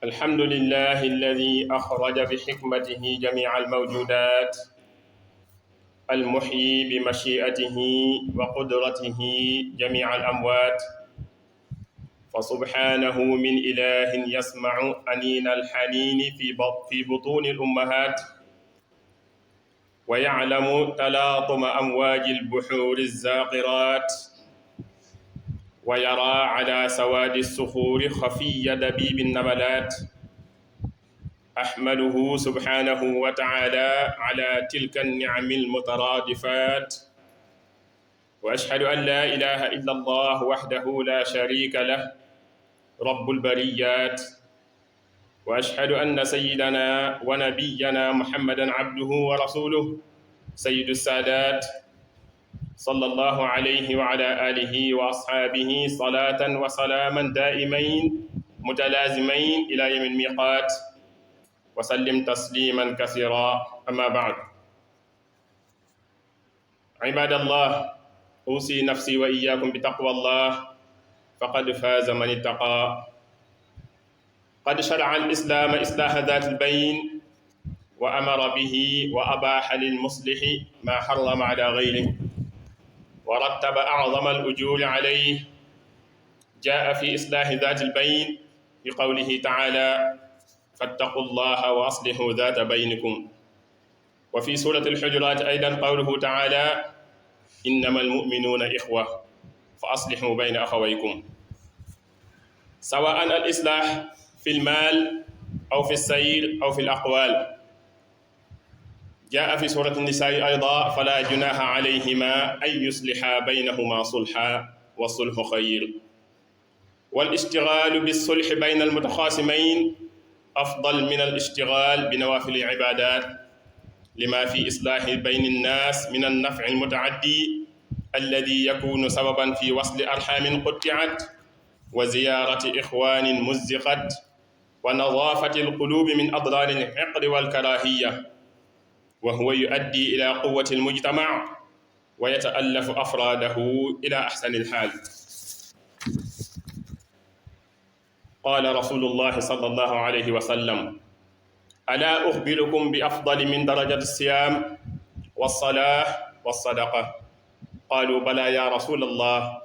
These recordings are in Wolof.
الحمد لله الذي أخرج بحكمته جميع الموجودات المحيي بمشيئته وقدرته جميع الأموات، فسبحانه من إله يسمع أنين الحنين في بطون الأمهات، ويعلم تلاطم أمواج البحور الزاقرات، ويرى على سواد الصخور خفي دبيب النملات. أحمده سبحانه وتعالى على تلك النعم المترادفات، وأشهد أن لا إله إلا الله وحده لا شريك له رب البريات، وأشهد أن سيدنا ونبينا محمدا عبده ورسوله سيد السادات، صلى الله عليه وعلى آله وأصحابه صلاة وسلاما دائمين متلازمين إلى يوم الميقات، وسلم تسليما كثيرا. أما بعد، عباد الله، أوصي نفسي وإياكم بتقوى الله، فقد فاز من اتقى. قد شرع الإسلام إصلاح ذات البين، وأمر به وأباح للمصلح ما حرم على غيره، ورتب أعظم الأجور عليه. جاء في إصلاح ذات البين بقوله تعالى: فاتقوا الله وأصلحوا ذات بينكم. وفي سورة الحجرات أيضا قوله تعالى: إنما المؤمنون إخوة فأصلحوا بين أخويكم. سواء الإصلاح في المال أو في السير أو في الأقوال. جاء في سورة النساء أيضا: فلا جناح عليهما أن يصلحا بينهما صلحا والصلح خير. والاشتغال بالصلح بين المتخاصمين أفضل من الاشتغال بنوافل العبادات، لما في إصلاح بين الناس من النفع المتعدي الذي يكون سببا في وصل أرحام قطعت، وزيارة إخوان مزقت، ونظافة القلوب من أضرار الحقد والكراهية، وهو يؤدي إلى قوة المجتمع ويتألف أفراده إلى أحسن الحال. قال رسول الله صلى الله عليه وسلم: ألا أخبركم بأفضل من درجة الصيام والصلاة والصدقة؟ قالوا: بلى يا رسول الله.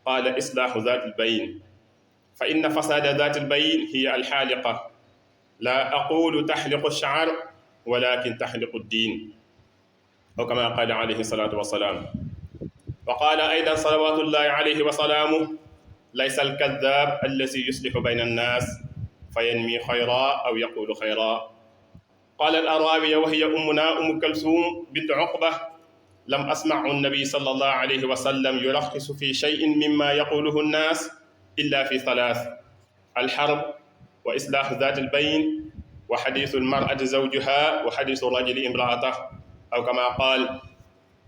قال: إصلاح ذات البين، فإن فساد ذات البين هي الحالقة. لا أقول تحلق الشعر، ولكن تحلق الدين، وكما قال عليه الصلاة والسلام. وقال أيضا صلوات الله عليه وسلامه: ليس الكذاب الذي يصلح بين الناس فينمي خيرا أو يقول خيرا. قال الأراوية وهي أمنا أم كلثوم بنت عقبة: لم أسمع النبي صلى الله عليه وسلم يرخص في شيء مما يقوله الناس إلا في ثلاث: الحرب، وإصلاح ذات البين، وحديث المرأة زوجها، وحديث الرجل امرأته، أو كما قال: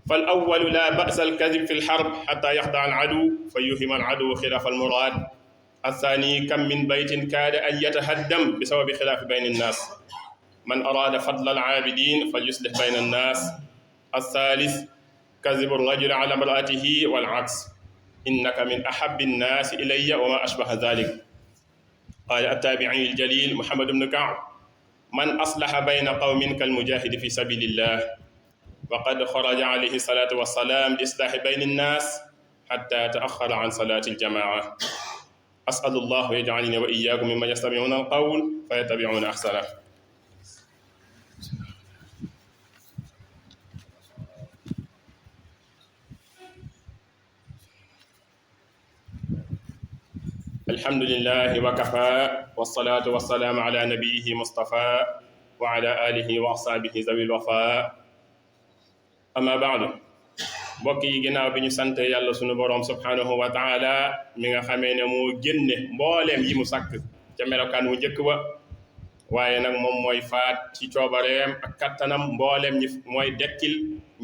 فالأول لا بأس الكذب في الحرب حتى يخدع العدو فيوهم العدو خلاف المراد. الثاني: كم من بيت كاد أن يتهدم بسبب خلاف بين الناس. من أراد فضل العابدين فليصلح بين الناس. الثالث: كذب الرجل على امرأته والعكس. إنك من أحب الناس إلي وما أشبه ذلك. قال التابعي الجليل محمد بن كعب: من أصلح بين قوم كالمجاهد في سبيل الله. وقد خرج عليه الصلاة والسلام لإصلاح بين الناس حتى تأخر عن صلاة الجماعة. أسأل الله يجعلني وإياكم ممن يستمعون القول فيتبعون أحسنه. الحمد لله وكفى، والصلاة والسلام على نبيه مصطفى وعلى آله وأصحابه ذوي الوفاء. أما بعد، mbokk yi ginnaaw bi ñu sant yàlla sunu boroom subhanahu wa taala mi nga xamee ne moo génne mbooleem yi mu sàkk ca melokaan wu njëkk ba, waaye nag moom mooy faat ci coobareem ak kattanam mbooleem ñi mooy dekkil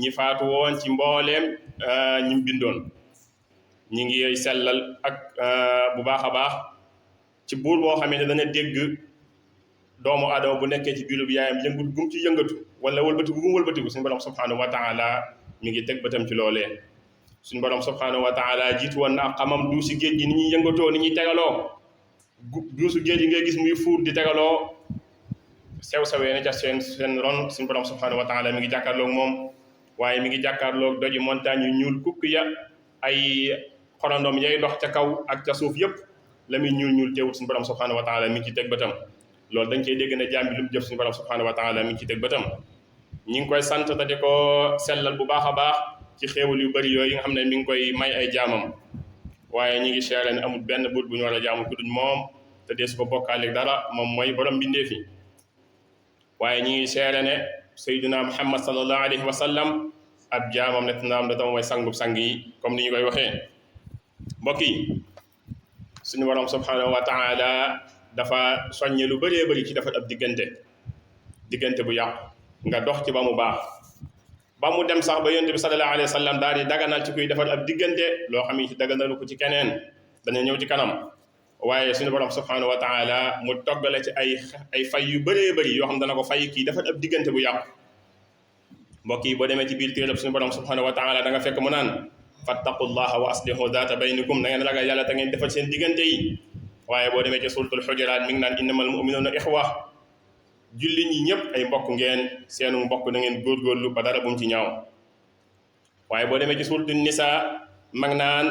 ñi faatu woon ci mbooleem ñi bindoon. ñi ngi sellal ak bu baax a baax ci buur boo xamee ne dana dégg doomu aadama bu nekkee ci biiru bi yaayam yëngut gum ci yëngatu wala wëlbatiku gum wëlbatiku, suñu borom subhanahu wa taala mi ngi teg bëtam ci loolee. suñu borom subhanahu wa taala jiitu woon na ak xamam du si géej gi ni ñuy yëngatoo ni ñuy tegaloo, duusu géej yi ngay gis muy fuur di tegaloo sew-sewee ne ca seen ron suñu borom subhanahu wa taala mi ngi jàkkaarloog moom waaye mi ngi jàkkaarloog doji montagne yu ñuul kukk ya ay xorondom yay dox ca kaw ak ca suuf yëpp la muy ñuul teewut suñu borom subhanahu wa taala mi ngi ci teg bëtam loolu dañ cey dégg ne jaam bi lu mu jëf suñu borom subhanahu wa taala mi ngi ci teg bëtam ñi ngi koy sant te di ko sellal bu baax a baax ci xéewal yu bëri yooyu nga xam ne mi ngi koy may ay jaamam waaye ñi ngi seere ne amul benn buur bu ñu war a jaamu ku dul moom te dee su ko bokkaaleeg dara moom mooy borom bindee fi waaye ñi ngi seere ne sayyidina muhammad sallallahu alayhi wa sallam ab jaamam ne naam da tam mooy sangub sang yi comme ni ñu koy waxee mbokk yi suñu borom subhanahu wa taala dafa soññe lu bëree bëri ci defar ab diggante bu yàqu nga dox ci ba mu baax ba mu dem sax ba yonent bi sallallahu alayhi wa sallam daal di daganal ci kuy defar ab diggante loo xam ne daganalu ko ci keneen dana ñëw ci kanam waaye suñu borom subhanahu wa taala mu toggale ci ay fay yu bëree bëri yoo xam dana ko fay kii defar ab diggante bu yàqu mbokk yi boo demee ci biir téereb suñu borom subhanahu wa taala da nga fekk mu naan fattaqullaha wa aslihu daata baynikum na ngeen ragal yàlla te ngeen defar seen diggante yi waaye boo demee ci suratul xujuraat mi ngi naan innamal mu'minuna ixwa julli ñi ñëpp ay mbokk ngeen seenu mbokk da ngeen góorgóorlu ba dara bu mu ci ñaaw waaye boo demee ci suratul nisa mag naan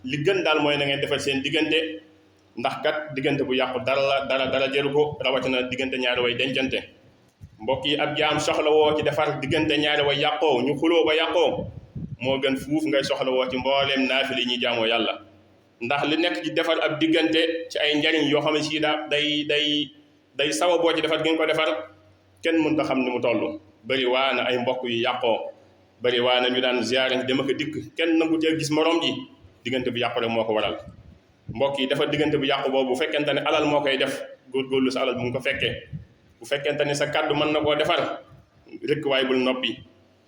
li gën daal mooy na ngeen defar seen diggante ndax kat diggante bu yàqu dara jëru ko rawatina diggante ñaari way dencante mbokk yi ab jaam soxla woo ci defar diggante ñaari way yàqoo ñu xuloo ba yàqoo moo gën fuuf ngay soxla woo ci mbooleem naafile yi ñuy jaamoo yàlla ndax li nekk ci defar ab diggante ci ay njariñ yoo xam ne si da day sawa boo ci defar gi nga ko defar kenn mënut a xam ni mu toll bëri waa na ay mbokk yu yàqoo bëri waa na ñu daan ziyaare dem ak dikk kenn nangu cee gis morom ji diggante bu yàqu rek moo ko waral mbokk yi defar diggante bu yàqu boobu bu fekkente ne alal moo koy def góorgóorlu sa alal bu nga ko fekkee bu fekkente ni sa kàddu mën na koo defar rek waaye bul noppi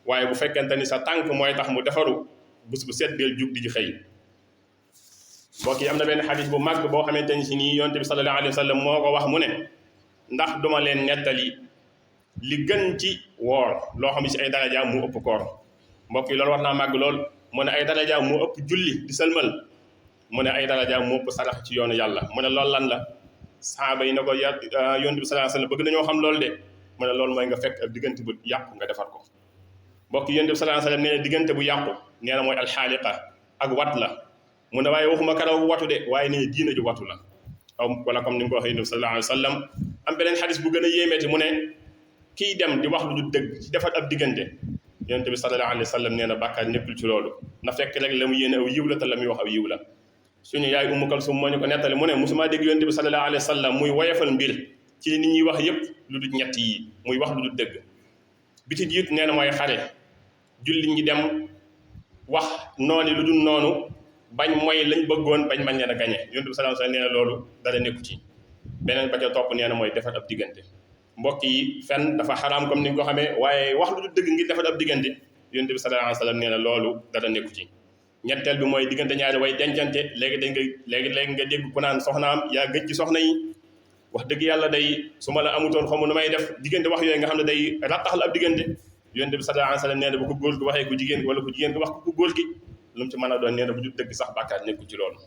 waaye bu fekkente ni sa tànk mooy tax mu defaru bés bu set del jug di ji xëy mbokk yi am na benn xadis bu màgg boo xamante ni si nii yonte bi sallallahu alayhi wa sallam moo ko wax mu ne ndax duma leen nettali li gën ci woor loo xam ne si ay daraja mu ëpp koor mbokk yi loolu war naa màgg lool mu ne ay daraja mu ëpp julli di sëlmal mu ne ay daraja mu ëpp sarax ci yoonu yàlla mu ne loolu lan la sahaaba yi ne ko yonte bi sallallahu alayhi wa sallam bëgg nañoo xam loolu de mu ne loolu mooy nga fekk ab diggante bu yàqu nga defar ko mbokk yi yonte bi sallallahu alayhi wa sallam nee na diggante bu yàqu nee na mooy alxaaliqa ak wat la mu ne waaye waxuma karaw watu de waaye nee diina ju watu la wala comme ni nga ko waxee yonte bi sallallahu alayhi wa sallam am beneen xadis bu gën a yéemeeti mu ne kiy dem di wax lu du dëgg ci defar ab diggante yonte bi sallallahu alayhi wa sallam nee na bàkkaar nekkul ci loolu na fekk rek la mu yéene aw yiw la te la muy wax aw yiw la suñu yaay Ummu Kalsum moo ñu ko nettali mu ne musuma dégg yonte bi sallallahu alayhi wa sallam muy woyefal mbir ci nit ñuy wax yëpp lu dul ñett yi muy wax lu dul dëgg bi ci jiit nee na mooy xare julli ñi dem wax noonu lu dul noonu bañ mooy lañ bëggoon bañ leen a gañe yonte bi sallallahu alayhi wa sallam nee na loolu dara nekku ci beneen ba ca topp nee na mooy defar ab diggante mbokk yi fen dafa xaraam comme ni nga ko xamee waaye wax lu dul dëgg ngir defar ab diggante yonte bi sallallahu alayhi wa sallam nee na loolu dara nekku ci ñetteel bi mooy diggante ñaari way dencante léegi nga dégg ku naan soxnaam yaa gëj ci soxna yi wax dëgg yàlla day su ma la amutoon xamu nu may def diggante wax yooyu nga xam ne day rattaxal ab diggante yonte bi sallallahu alayhi wa sallam nee na bu ko góor gi waxee ku jigéen wala ku jigéen gi wax ku góor gi lu mu ci mën a doon nee na bu du dëgg sax bàkkaar nekkul ci loolu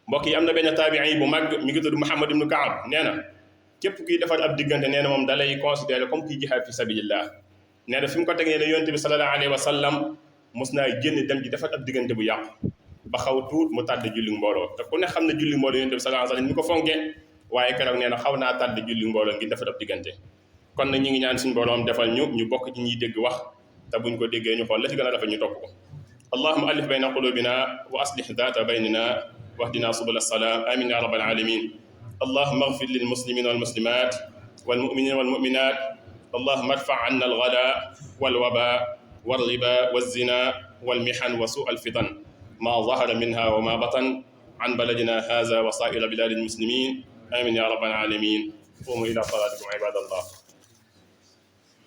mbokk yi am na benn taabiin bu mag mi ngi tudd Muhammad ibnu Kaab nee na képp kuy defar ab diggante nee na moom da lay considéré comme kuy jihaad fi sabilillah nee na fi mu ko teg nee na yonte bi sallallahu alayhi wa sallam mos naa génn dem ji defar ab diggante bu yàqu ba xaw tuut mu tàdd julli mbooloo te ku ne xam ne julli mbooloo yonte bi sallallahu alayhi wa sallam ñu ko fonkee waaye keroog nee na xaw naa tàdd julli mbooloo ngir defar ab diggante kon nag ñu ngi ñaan suñu boroom defal ñu bokk ci ñuy dégg wax te buñ ko déggee ñu xool la ci gën a rafet ñu topp ko allahumma alif bayna qulubina wa aslih daata baynina wahdina subul assalam amin ya rabbal alamin allahumma ighfir lil muslimina wal muslimat wal mu'minina wal mu'minat allahumma adfa' 'anna al ghala wal waba wal riba waz zina wal mihan wa su' al fitan ma zahara minha wa ma batan 'an baladina hadha wa sa'ir bilad al muslimin amin ya rabbal alamin qumu ila salatikum ibadallah